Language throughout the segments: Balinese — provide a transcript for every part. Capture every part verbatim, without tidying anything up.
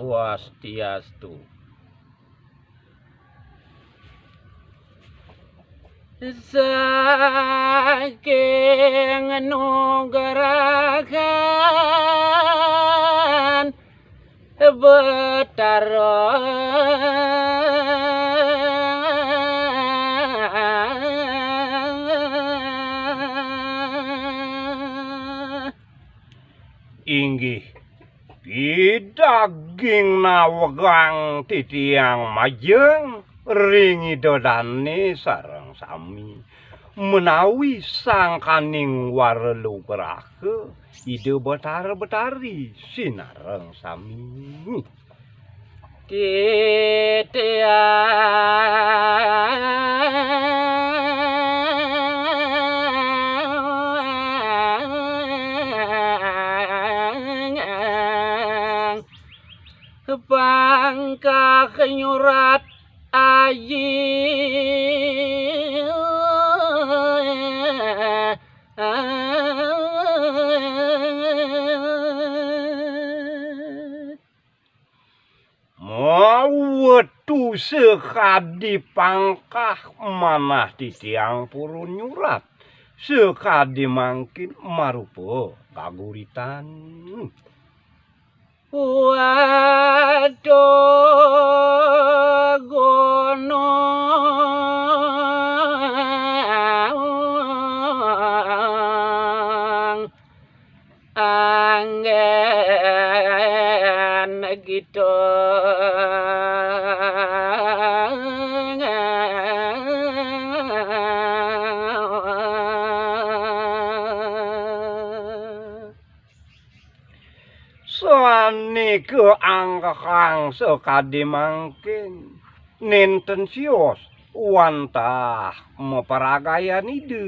Swastiastu. Saking nugrahan Betara. Inggih, pidaging nawegang titiang majeng ring Ida Dane sareng sami, menawi sangkaning wara lugraha Ida Betara Betari sinareng sami. Titiang pangkah nyurat aji. Mawetu sakadi pangkah manah titiang purun nyurat, sakadi mangkin marupa kaguritan. Waduh gunung anggen gitu. Sané kaangkahang sakadi mangkin, nénten sios wantah maparagayan Ida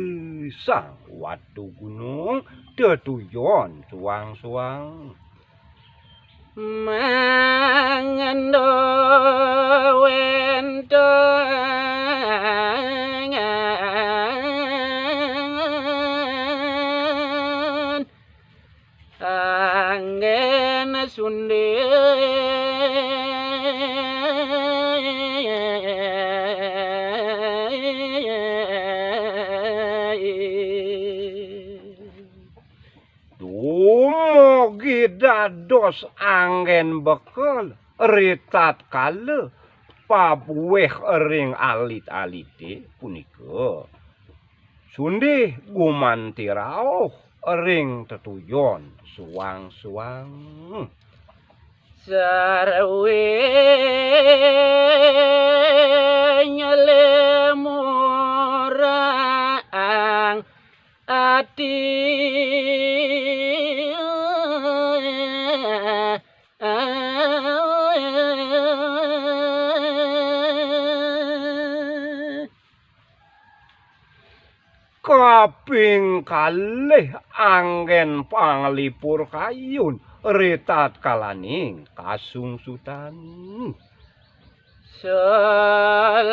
Sang Watu Gunung tetujon suang-suang. Mangendo wénten anggén sundé. Dumugi dados anggén bekel ritatkala pabuih ring alit-alité punika. Sundih gumanti rauh ring tetujon suang-suang. Sarwi nyelemurang ati. Kaping kalih anggén panglipur kayun ritatkalaning kasungsutan. Solah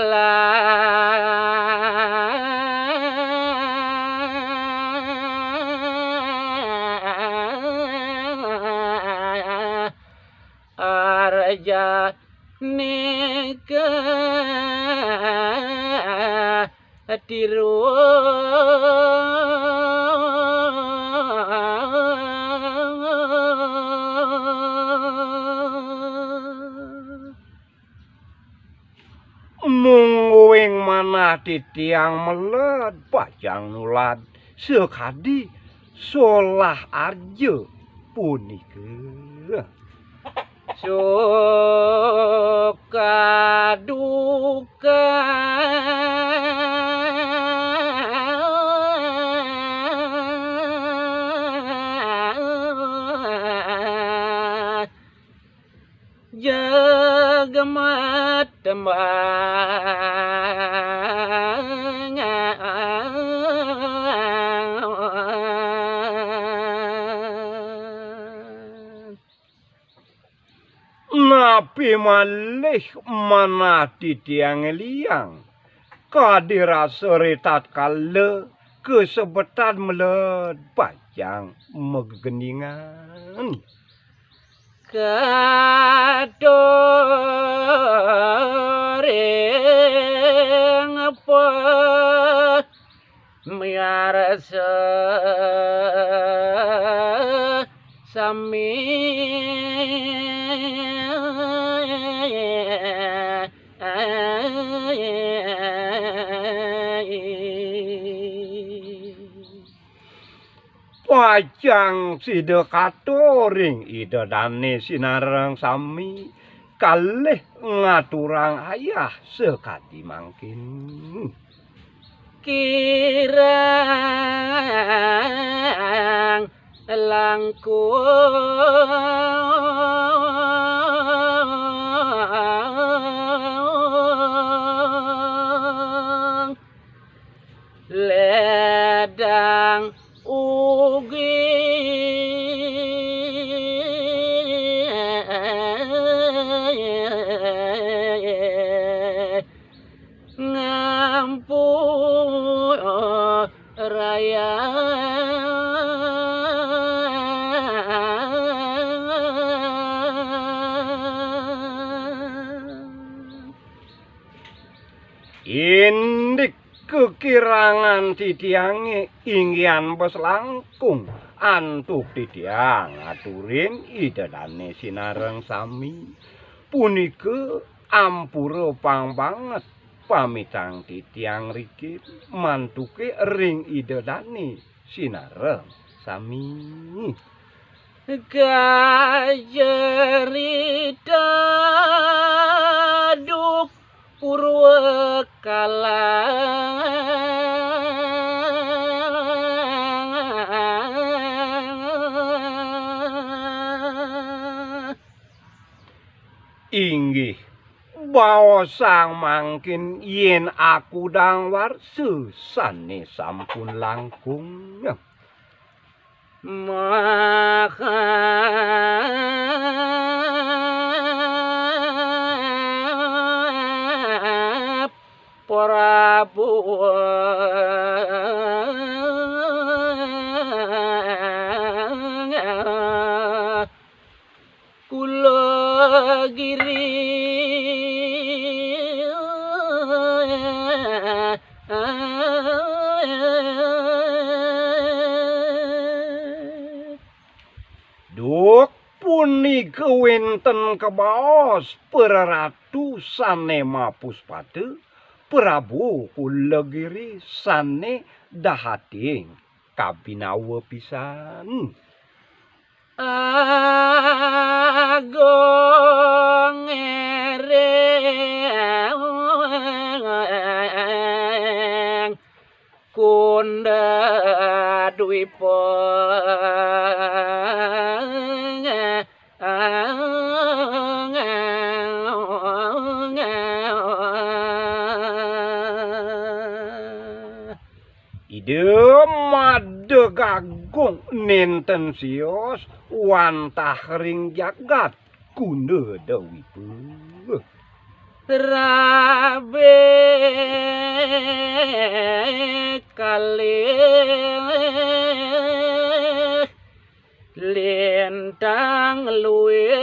arja nika tiru. Mungguing manah titiang meled pacang nulad sakadi solah arja punika. Suka duka. Jagat tembang. Napi malih manah titiang liang, kadi rasa ritatkala kasebetan meled pacang magegendingan. Katuring pamiarsa sami. Pacang sida katuring Ida Dane sinareng sami kalih ngaturang ayah sakadi mangkin. Kirang langkung ledang ugi ngampuhayang. Indik kakirangan titiange inggihan bes langkung antuk titiang ngaturin Ida Dane sinareng sami. Punika ampura pang banget pamitang titiang rikin mantuke ring Ida Dane sinareng sami. Kajerita duk purwakala. Inggih, baosang mangkin yen akudang warsa sane sampun langkung. Maha Prabu Kula Giri. Duk punika wenten kabaos para ratu sane mapuspada, Prabu Kulagiri sane dahating kabinawa pisan. Agung ering Kunda Dwipa. Ida Mada Gagung nenten sios wantah ring jagat Kunda Dwipa. Rabe kalih lintang luwih.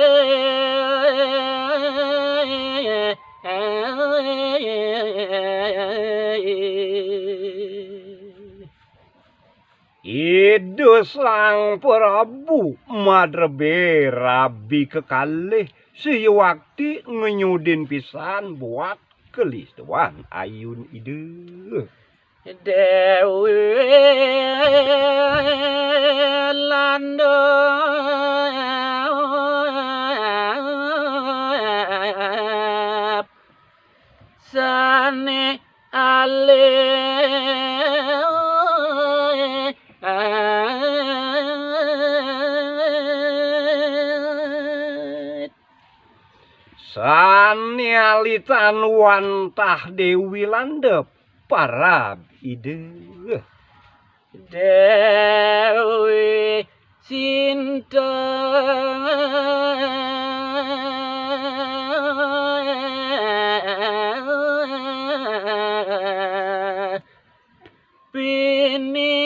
Ida Sang Prabu madrebe rabi kekalih sayuwakti ngenyudin pisan buat kalistuan ayun Ida. Dewi Landep sane alih. Sane alitan wantah Dewi Landep parab Ida. Dewi Sinta Pini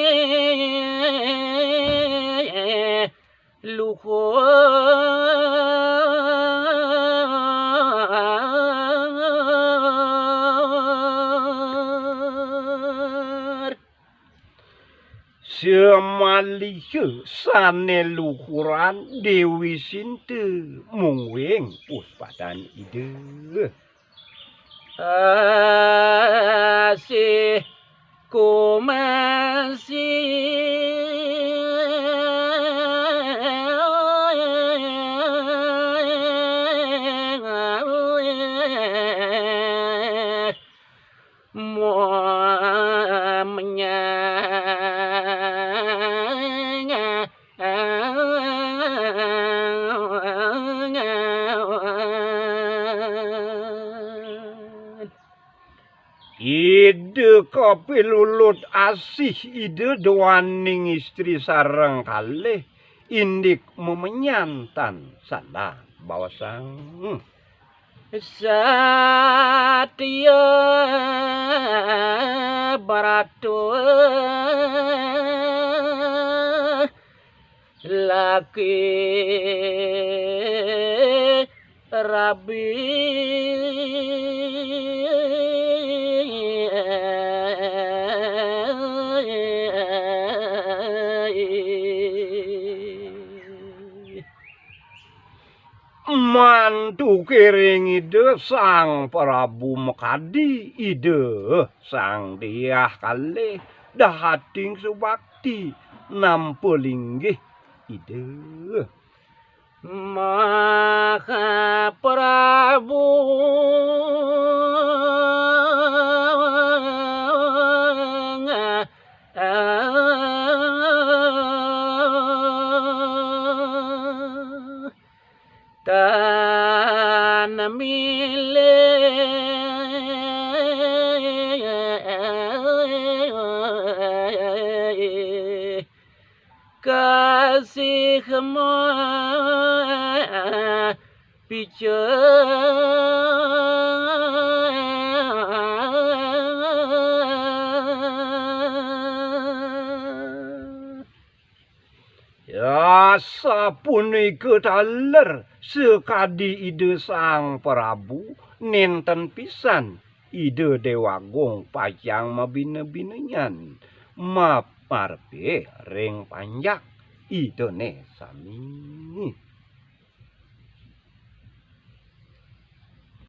Luhur. Semaliha sané luhuran Déwi Sinta mungguing puspadan Ida. Asih kumasih. Muah menyang. Ida kapilulut asih Ida duaning istri sareng kalih indik memenyan tan sandang baosang. Satya brata laki rabi. Mantukiring Ida Sang Prabu makadi, Ida Sang Diah kalih dahating subakti nampa linggih Ida. Maha Prabu. Tan milih kasih ma pica. Ya, sapunika taler sakadi Ida Sang Prabu, nénten pisan Ida Déwagung pacang mabina-bina nyan, maparbé ring panjak Idané sami.